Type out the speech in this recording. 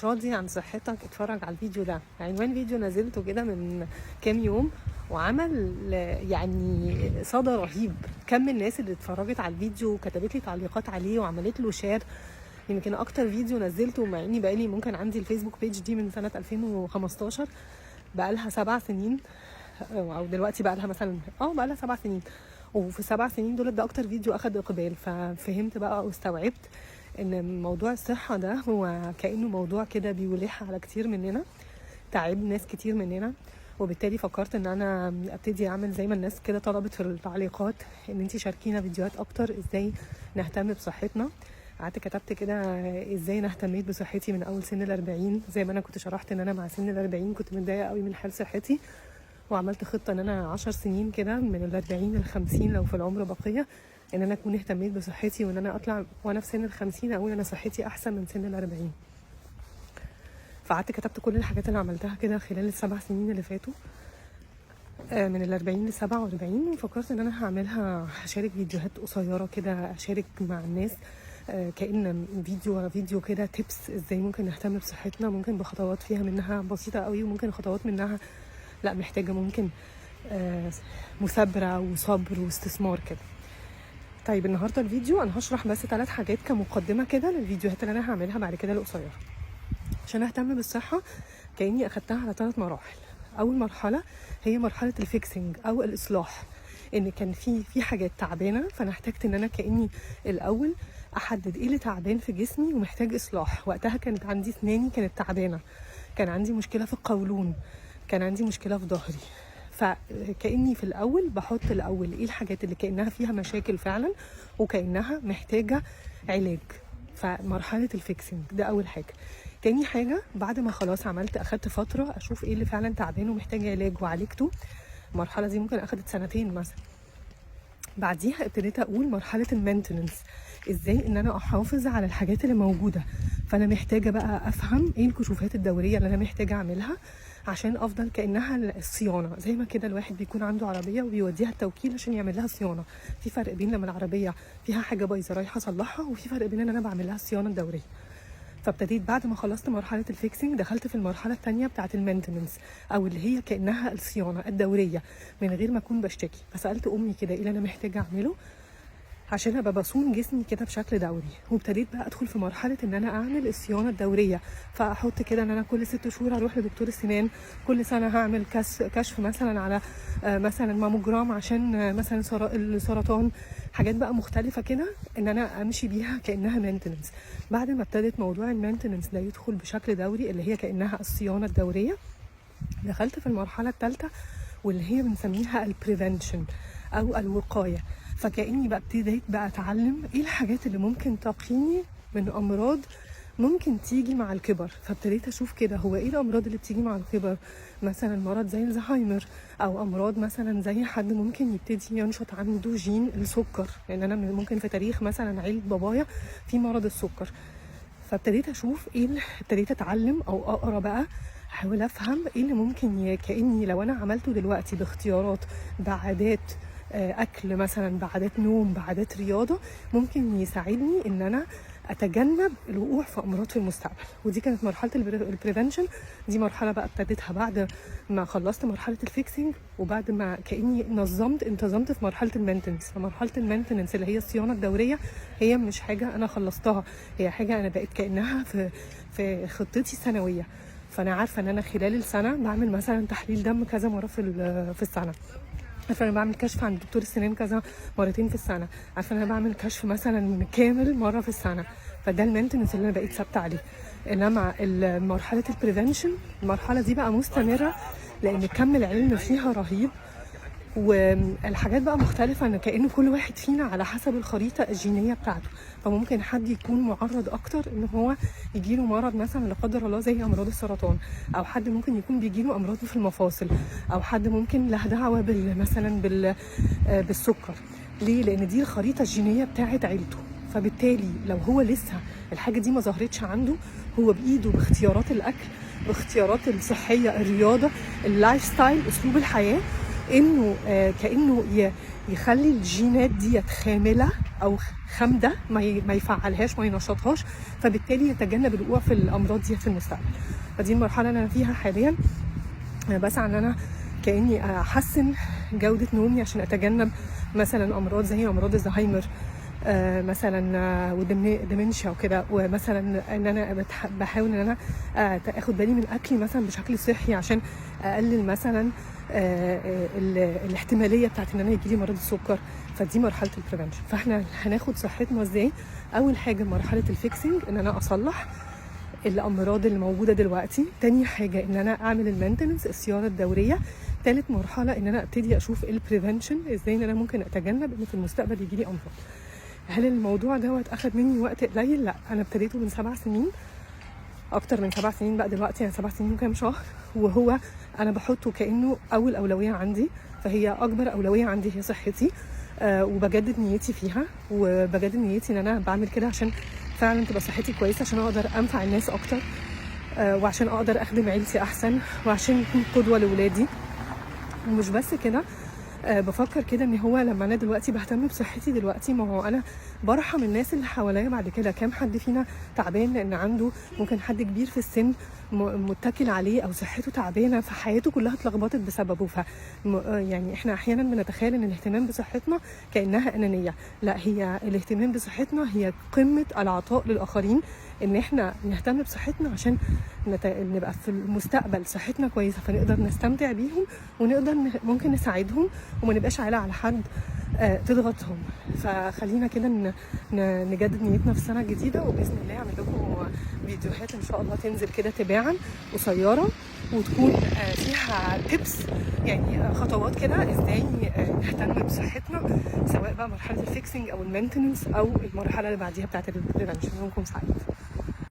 مش راضي عن صحتك اتفرج على الفيديو ده. عنوان فيديو نزلته كده من كام يوم وعمل يعني صدى رهيب. كم الناس اللي اتفرجت على الفيديو وكتبت لي تعليقات عليه وعملت له share. يمكن اكتر فيديو نزلته، مع اني بقالي ممكن عندي ال Facebook page دي من سنة 2015، بقالها 7 سنين، او دلوقتي بقالها مثلا بقالها 7 سنين. وفي 7 سنين دول ده اكتر فيديو اخد اقبال. ففهمت بقى واستوعبت ان موضوع الصحة ده هو كأنه موضوع كده بيلح على كتير مننا، تعب ناس كتير مننا. وبالتالي فكرت ان انا ابتدي اعمل زي ما الناس كده طلبت في التعليقات، ان انتي شاركينا فيديوهات اكتر ازاي نهتم بصحتنا. قعدت كتبت كده ازاي انا اهتميت بصحتي من اول سن ال40، زي ما انا كنت شرحت ان انا مع سن ال40 كنت متضايقة قوي من حال صحتي، وعملت خطه ان انا 10 سنين كده من ال40 لل50 لو في العمر بقيه، ان انا اكون اهتميت بصحتي، وان انا اطلع وانا في سن ال50 اقول انا صحتي احسن من سن ال40. فقعدت كتبت كل الحاجات اللي عملتها كده خلال ال7 سنين اللي فاتوا، من ال40 ل47. وفكرت ان انا هعملها، هشارك فيديوهات قصيرة كده، اشارك مع الناس كأن فيديو ورا فيديو كده tips ازاي ممكن نهتم بصحتنا، ممكن بخطوات فيها منها بسيطة قوي، وممكن خطوات منها لا محتاجة ممكن مثابرة وصبر واستثمار كده. طيب، النهارده الفيديو انا هشرح بس ثلاث حاجات كمقدمة كده للفيديوهات اللي انا هعملها بعد كده القصيرة. عشان اهتم بالصحة كأني اخدتها على ثلاث مراحل. اول مرحلة هي مرحلة ال fixing او الاصلاح، ان كان في حاجات تعبانه، فانا احتجت ان انا كاني الاول احدد ايه اللي تعبان في جسمي ومحتاج اصلاح. وقتها كانت عندي اسناني كانت تعبانه، كان عندي مشكلة في القولون، كان عندي مشكلة في ظهري. فكاني في الاول بحط الاول ايه الحاجات اللي كانها فيها مشاكل فعلا وكانها محتاجه علاج. فمرحله ال fixing ده اول حاجه. تاني حاجه، بعد ما خلاص عملت، اخدت فترة اشوف ايه اللي فعلا تعبان ومحتاج علاج وعالجته، المرحلة دي ممكن اخدت سنتين مثلا. بعديها ابتديت اقول مرحلة ال maintenance، ازاي ان انا احافظ على الحاجات اللي موجوده. فانا محتاجه بقى افهم ايه الكشوفات الدورية اللي انا محتاجه اعملها عشان افضل كانها الصيانه، زي ما كده الواحد بيكون عنده عربية وبيوديها التوكيل عشان يعمل لها صيانه. في فرق بين لما العربية فيها حاجة بايظة رايحة اصلحها، وفي فرق بين ان انا بعمل لها الصيانة الدوريه. فابتديت بعد ما خلصت مرحلة ال fixing دخلت في المرحلة الثانية بتاعه ال maintenance، او اللي هي كانها الصيانة الدورية من غير ما اكون بشتكي. فسالت امي كده ايه اللي انا محتاجه اعمله عشان ابقى بصون جسمي كده بشكل دوري. وابتديت بقى ادخل في مرحلة ان انا اعمل الصيانة الدوريه. فاحط كده ان انا كل 6 شهور هروح لدكتور السنان، كل سنة هعمل كشف مثلا على مثلا ماموجرام عشان مثلا السرطان، حاجات بقى مختلفة كده ان انا امشي بيها كانها maintenance. بعد ما ابتدت موضوع ال maintenance ده يدخل بشكل دوري، اللي هي كانها الصيانة الدوريه، دخلت في المرحلة الثالثة واللي هي بنسميها ال prevention او الوقايه. فكاني بقى ابتديت بقى اتعلم ايه الحاجات اللي ممكن تقيني من امراض ممكن تيجي مع الكبر. فابتديت اشوف كده هو ايه الامراض اللي بتيجي مع الكبر، مثلا مرض زي الزهايمر، او امراض مثلا زي حد ممكن يبتدي ينشط عنده جين السكر، لان انا ممكن في تاريخ مثلا عيله بابايا في مرض السكر. فابتديت اشوف ايه ابتديت اتعلم او اقرا بقى، احاول افهم ايه اللي ممكن كاني لو انا عملته دلوقتي باختيارات، بعادات اكل مثلا، بعادات نوم، بعادات رياضه، ممكن يساعدني ان انا اتجنب الوقوع في امراض في المستقبل. ودي كانت مرحلة ال prevention. دي مرحلة بقى ابتديتها بعد ما خلصت مرحلة ال fixing، وبعد ما كاني نظمت انتظمت في مرحلة ال maintenance. فمرحله ال maintenance اللي هي الصيانة الدورية هي مش حاجة انا خلصتها، هي حاجة انا بقيت كانها في خطتي السنويه. فانا عارفه ان انا خلال السنة بعمل مثلا تحليل دم كذا مرة في السنه، عارفه انا بعمل كشف عند دكتور السنان كذا مرتين في السنه، عارفه ان انا بعمل كشف مثلا كامل مرة في السنه. فده ال maintenance اللي انا بقيت ثابتة عليه. انما مرحلة ال prevention، المرحلة دي بقى مستمرة لان كم العلم فيها رهيب، والحاجات بقى مختلفة، ان كأن كل واحد فينا على حسب الخريطة الجينية بتاعته، فممكن حد يكون معرض اكتر ان هو يجيله مرض مثلا لا قدر الله زي امراض السرطان، او حد ممكن يكون بيجيله امراض في المفاصل، او حد ممكن له دعوة مثلا بالسكر. ليه؟ لان دي الخريطة الجينية بتاعت عيلته. فبالتالي لو هو لسه الحاجة دي ما ظهرتش عنده، هو بإيده، باختيارات الأكل، باختيارات الصحية، الرياضة، ال lifestyle، أسلوب الحياة، انه كانه يخلي الجينات ديت خامله او خامده، ما يفعلهاش، ما ينشطهاش، فبالتالي يتجنب الوقوع في الامراض دي في المستقبل. فدي المرحلة اللي انا فيها حاليا. انا بسعى ان انا كاني احسن جوده نومي عشان اتجنب مثلا امراض زي امراض الزهايمر مثلا وال dementia وكده. ومثلا ان انا بحاول ان انا اخد بالي من اكلي مثلا بشكل صحي عشان اقلل مثلا الاحتماليه بتاعت ان انا يجيلي مرض السكر. فدي مرحلة ال prevention. فاحنا هناخد صحتنا ازاي؟ اول حاجة مرحلة ال fixing، ان انا اصلح الامراض اللي موجودة دلوقتي. تاني حاجة ان انا اعمل ال maintenance، الصيانة الدوريه. تالت مرحلة ان انا ابتدي اشوف ال prevention، ازاي ان انا ممكن اتجنب ان في المستقبل يجي لي امراض. هل الموضوع دوت اخد مني وقت قليل؟ لا، انا ابتديته من 7 سنين، اكتر من 7 سنين بقى دلوقتي، يعني 7 سنين وكام شهر. وهو انا بحطه كانه اول اولوية عندي، فهي اكبر اولوية عندي هي صحتي. وبجدد نيتي فيها، وبجدد نيتي ان انا بعمل كده عشان فعلا تبقى صحتي كويسه، عشان اقدر انفع الناس اكتر، وعشان اقدر اخدم عيلتي احسن، وعشان اكون قدوة لاولادي. ومش بس كده، بفكر كده ان هو لما انا دلوقتي بهتم بصحتي دلوقتي، ما هو انا برحم الناس اللي حواليا بعد كده. كام حد فينا تعبان لان عنده ممكن حد كبير في السن متكل عليه او صحته تعبانه، فحياته كلها اتلخبطت بسببه. ف يعني احنا احيانا بنتخيل ان الاهتمام بصحتنا كانها انانيه. لا، هي الاهتمام بصحتنا هي قمة العطاء للاخرين، ان احنا نهتم بصحتنا عشان نبقى في المستقبل صحتنا كويسه، فنقدر نستمتع بيهم ونقدر ممكن نساعدهم وما نبقاش عالة على حد تضغطهم. فخلينا كده نجدد نيتنا في السنة الجديده، وباذن الله اعمل لكم فيديوهات ان شاء الله تنزل كده تباعا قصيره، وتكون فيها tips، يعني خطوات كده ازاي نهتم بصحتنا، سواء بقى مرحلة ال fixing او ال maintenance او المرحلة اللي بعديها بتاعت ال prevention. يومكم سعيد.